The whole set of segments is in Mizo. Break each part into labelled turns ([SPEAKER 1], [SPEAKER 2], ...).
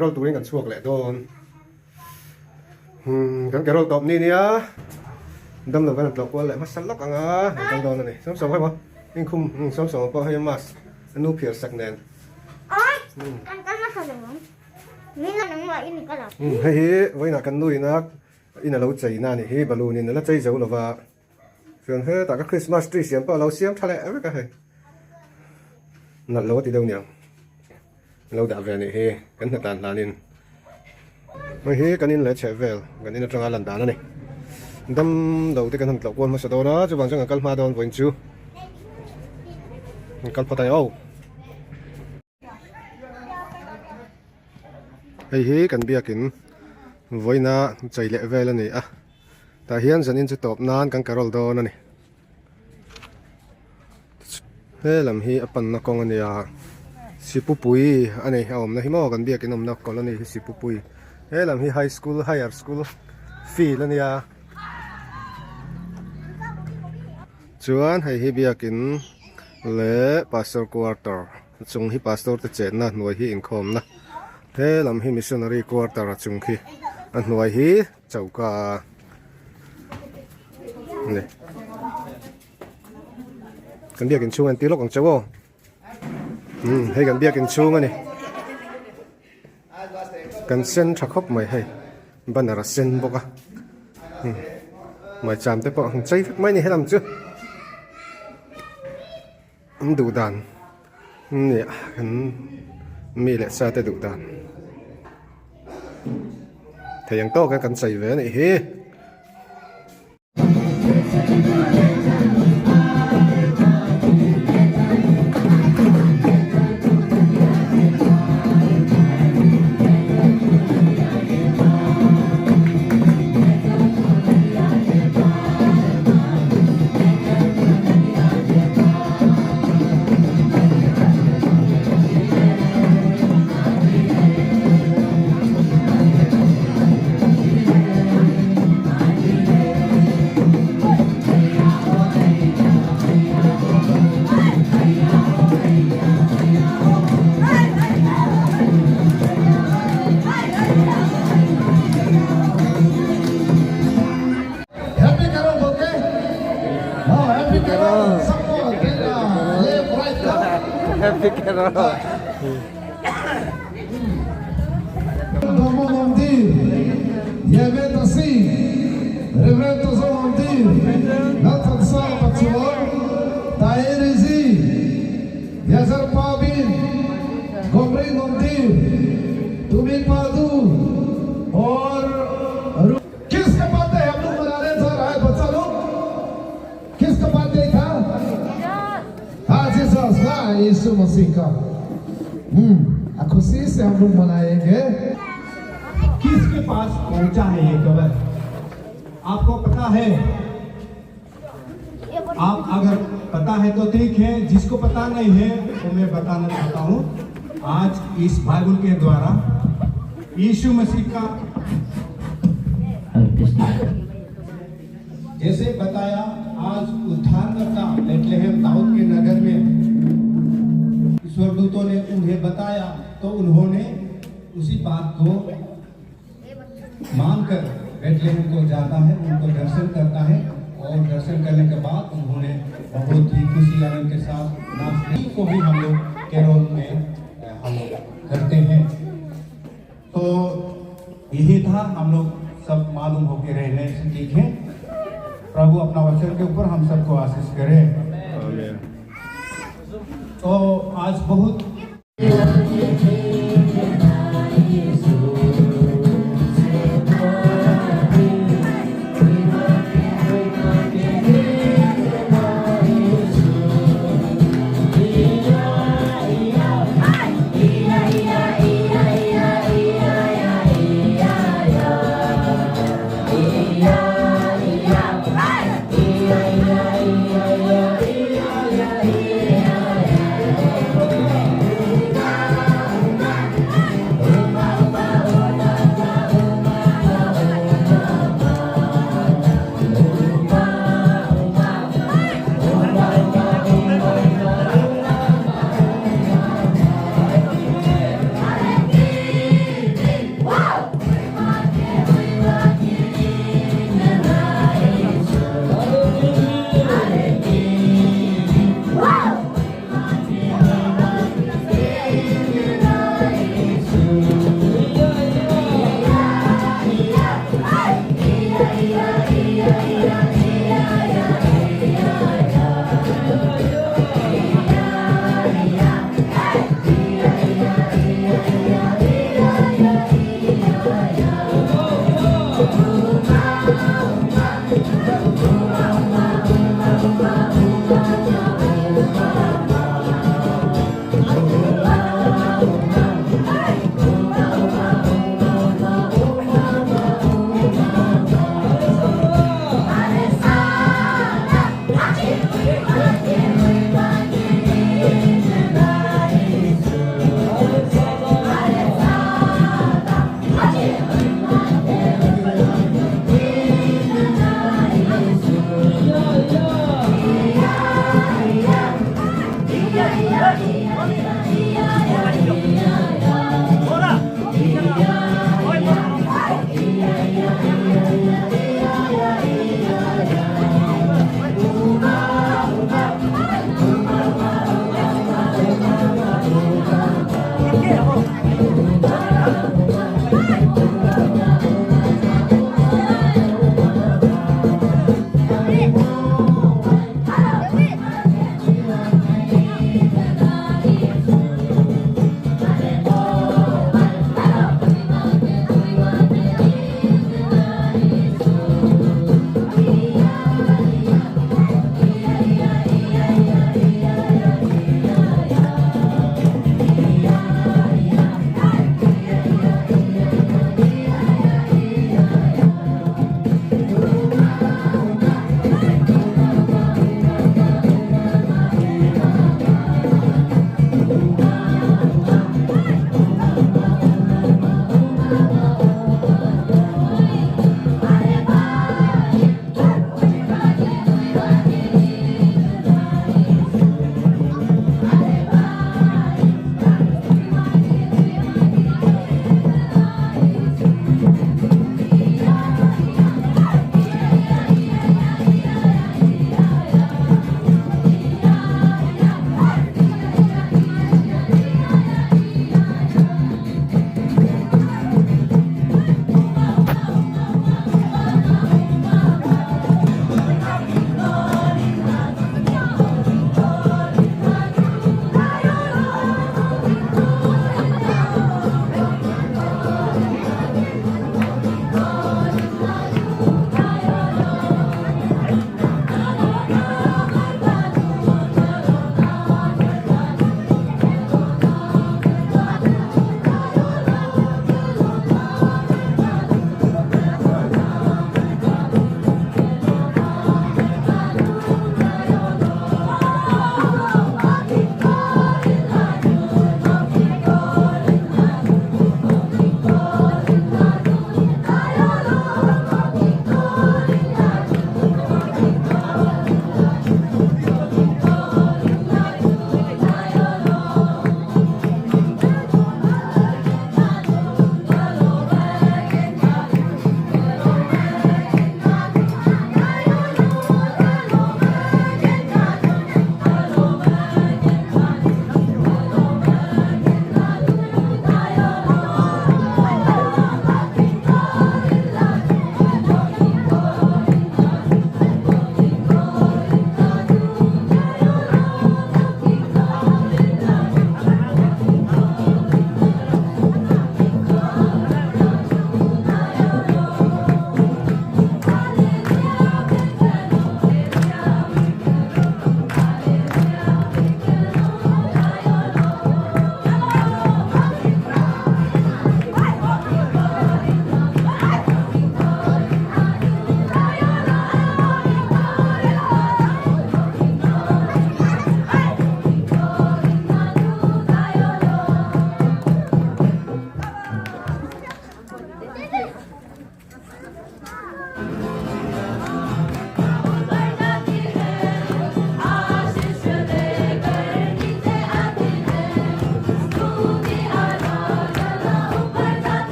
[SPEAKER 1] Carol turin kan chhuak leh dawn. Umm kan carol tawp ni nia. Dam lo kan han tlawh kual leh hmasa lawk ang a, kan kal dawn a ni. Sawmsawm hei maw? Inkhum umm sawmsawm pawh hei a mask a nu phiar sak nen. Umm hei hi vawiinah kan nu ina in a lo chei na a nih hi balloon in a la chei zo lo va. Chuan hetah ka Christmas tree siam pawh a lo siam tha leh vek a hei. Nalh lo a ti deuh niang. A lo dah ve a nih hi kan hna tan hlanin. Hei hi kan in leh chheh vel kan in atanga lan dan a ni. Dam lo te kan han tlawh kual hmasa dawn a chuvang chuan kan kal hma dawn vawiin chu. Kan kal phawt a ni aw. Hei hi kan biakin vawiina chei leh vel a ni a tah hian zanin chu tawp nan kan carol dawn a ni he lam hi a panna kawng a ni a sipupui a ni a awmna hi maw kan biakin awmna colony hi sipupui he lam hi high school higher school field a nia chuan hei hi biakin leh pastor quarter chung hi pastor te chenna hnuai hi inkhawmna he lam hi missionary quarter a chung khi a hnuai hi choka a ni kan biakin chhung a entir lawk ang che aw umm hei kan biakin chhung a ni kan sen tha khawp mai hei banner a sen bawk a umm maicham te pawh an chei vek mai a ni helam chu. An duh dan nia kan mi leh sa te duh dan thei ang tawk a kan chei ve a nih hi.
[SPEAKER 2] Happy Carol bawk e. Oh, Happy Carol. Support left, right, left.
[SPEAKER 1] Happy Carol.
[SPEAKER 2] Domo Mondir, Yeveta Singh, Reverend Zo Mondir, Lalthan Sa Pachuan, Tairi Zi, Yazar Pabin, Gomri Mondir, Tumi Padu, और किसका birthday हम लोग मनाने जा रहा है बच्चा लोग किसका बर्थडे था हाँ जीसस हाँ यीशु मसीह का हम्म खुशी से हम लोग मनाएंगे
[SPEAKER 3] किसके पास पहुंचा है ये खबर आपको पता है आप अगर पता है तो ठीक है जिसको पता नहीं है वो मैं बताना चाहता हूं आज इस बाइबल के द्वारा यीशु मसीह का जैसे बताया आज उद्धारकर्ता बेथलेहम दाऊद के नगर में स्वर्गदूतों ने उन्हें बताया तो उन्होंने उसी बात को मानकर बेथलेहम को जाता है उनको दर्शन करता है और दर्शन करने के बाद उन्होंने बहुत ही खुशी आनंद के साथ नाचने को भी हम लोग कैरोल में हम लोग करते हैं तो यही था हम लोग सब मालूम होके रहने से ठीक है प्रभु अपना वचन के ऊपर हम सबको आशीष करे तो आज बहुत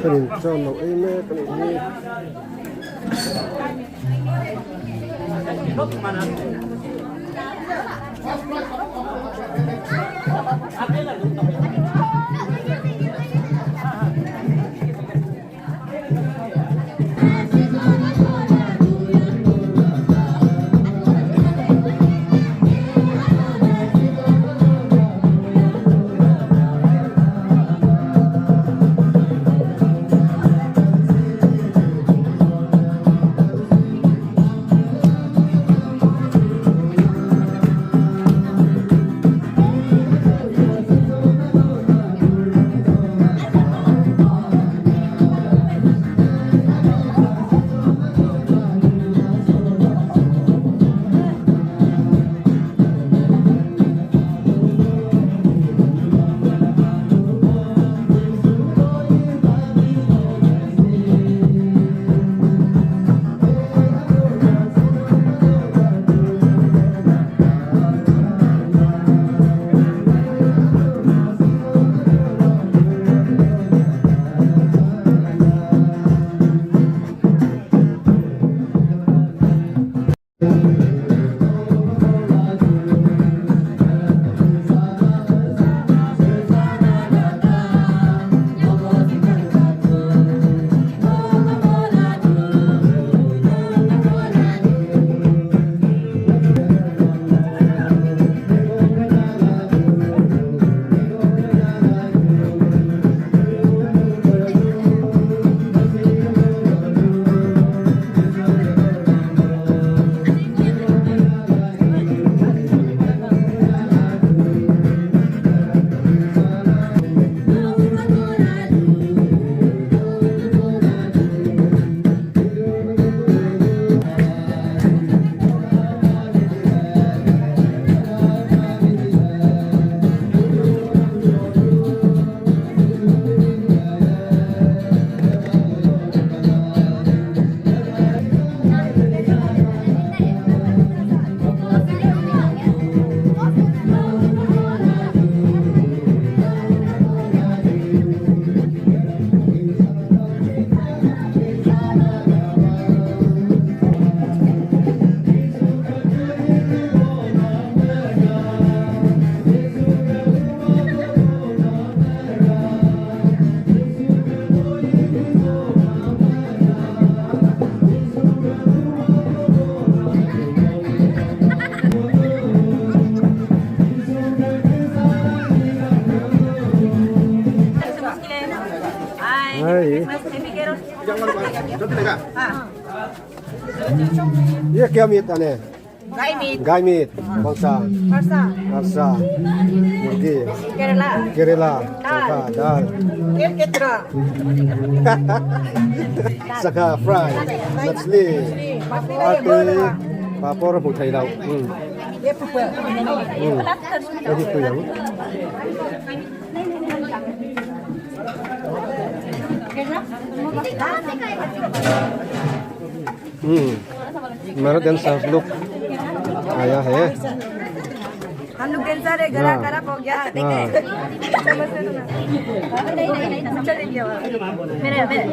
[SPEAKER 1] Thenin chaw an lo ei mek a nih hi. Ye kya meat ane?
[SPEAKER 4] Gai meat.
[SPEAKER 1] Gai meat. Bangsa.
[SPEAKER 4] Arsa.
[SPEAKER 1] Arsa. Murgi.
[SPEAKER 4] Kerala.
[SPEAKER 1] Kerala. Sangha. Dal.
[SPEAKER 4] Kerketra.
[SPEAKER 1] Sangha fry. Machli. Ate. Papor hmu thei lo. Hei hi pui ang. मेरा dancer look आया है
[SPEAKER 4] हम लोग dancer है गला खराब हो गया चले गया मेरे मेरे।